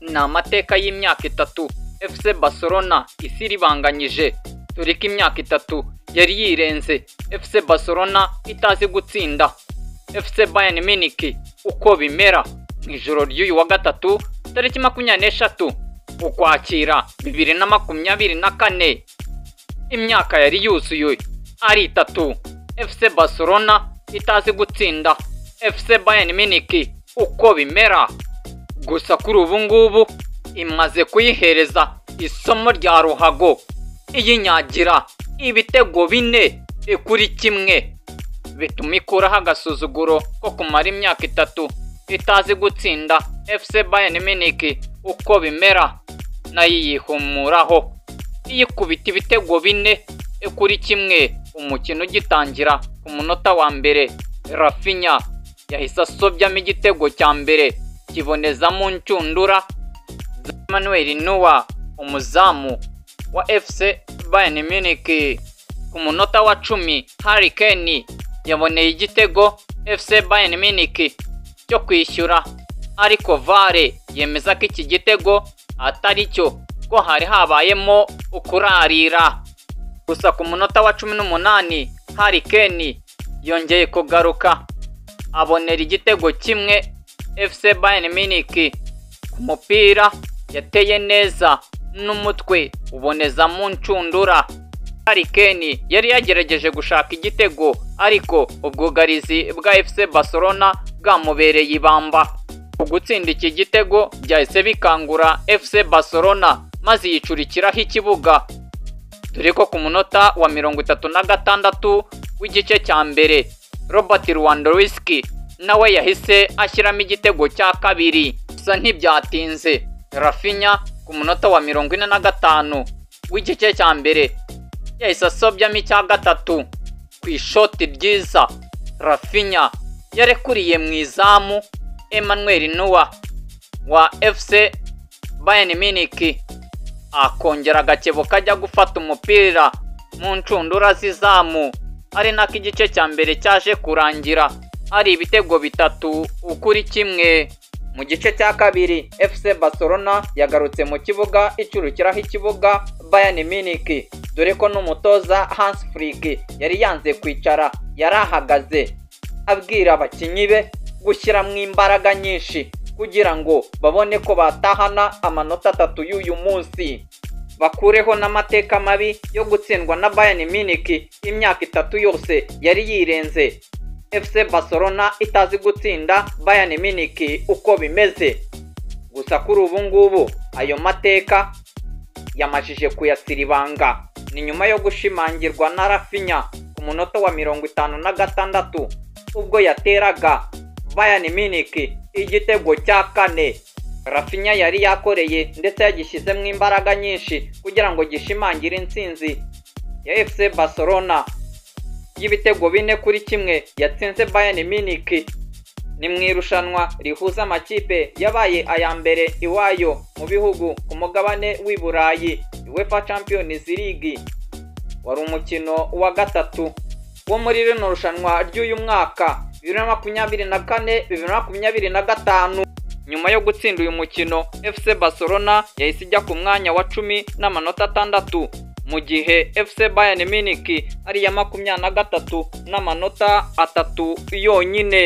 Ni amateka y'imyaka 3 FC Barcelona isiribanganyije, dore ko imyaka 3 yari yirenze FC Barcelona itazi gutsinda FC Bayern Munich uko bimera. Mu ijoro ry'uyu wa gatatu tariki 23 Ukwakira 2024, imyaka yari yuzuye ari 3 FC Barcelona itazi gutsinda FC Bayern Munich uko bimera. Gusa kuri ubu ngubu imaze kuyihereza isomo rya ruhago, iyinyagira ibitego 4-1, bituma ikuraho agasuzuguro ko kumara imyaka 3 itazi gutsinda FC Bayern Munich uko bimera, nayo yihumuraho iyikubita ibitego 4-1. Umukino ugitangira ku munota wa mbere, Rafinha yahise asobyamo igitego cya mbere kibonezamo ncundura Manuel Neuer, umuzamu wa FC Bayern Munich. Ku munota wa 10 Harry Kane yaboneye igitego FC Bayern Munich cyo kwishyura, ariko VAR yemeza ko iki gitego atari cyo, ko hari habayemo ukurarira. Gusa ku munota wa 18 Harry Kane yongeye kugaruka abonera igitego kimwe FC Bayern Munich ku mupira yateye neza n'umutwe uboneza mu ncundura. Harry Kane yari yagerageje gushaka igitego, ariko ubwugarizi bwa FC Barcelona bwamubereye ibamba. Gutsinda iki gitego byahise bikangura FC Barcelona maze yicurikiraho ikibuga, dore ko ku munota wa 36 w'igice cya mbere Robert Lewandowski nawe yahise ashyiramo igitego cya kabiri. Gusa ntibyatinze, Rafinha ku munota wa 45 w'igice cya mbere yahise asobyamo icya gatatu ku ishoti ryiza Rafinha yarekuriye mu izamu Emmanuel Neuer wa FC Bayern Munich, akongera agakebo kajya gufata umupira mu ncundura z'izamu, ari nako igice cya mbere cyaje kurangira ari ibitego 3-1. Mu gice cya kabiri FC Barcelona yagarutse mu kibuga icurukiraho ikibuga Bayern Munich, dore ko n'umutoza Hans Flick yari yanze kwicara, yarahagaze abwira abakinnyi be gushyiramo imbaraga nyinshi kugira ngo babone ko batahana amanota 3 y'uyu munsi, bakureho n'amateka mabi yo gutsindwa na Bayern Munich imyaka 3 yose yari yirenze FC Barcelona itazi gutsinda Bayern Munich uko bimeze. Gusa kuri ubu ngubu ayo mateka yamajije kuyasiribanga, ni nyuma yo gushimangirwa na Rafinha ku munota wa 56 ubwo yateraga Bayern Munich igitego cya 4. Rafinha yari yakoreye ndetse yagishyizemo imbaraga nyinshi kugira ngo gishimangire intsinzi ya FC Barcelona y'ibitego 4-1 yatsinze Bayern Munich. Ni mu irushanwa rihuza amakipe yabaye aya mbere iwayo mu bihugu ku mugabane w'i Burayi, UEFA Champions League. Wari umukino wa 3 wo muri rino rushanwa ry'uyu mwaka 2024 2025. Nyuma yo gutsinda uyu mukino, FC Barcelona yahise ijya ku mwanya wa 10 n'amanota 6, mu gihe FC Bayern Munich ari iya 23 n'amanota 3 yonyine.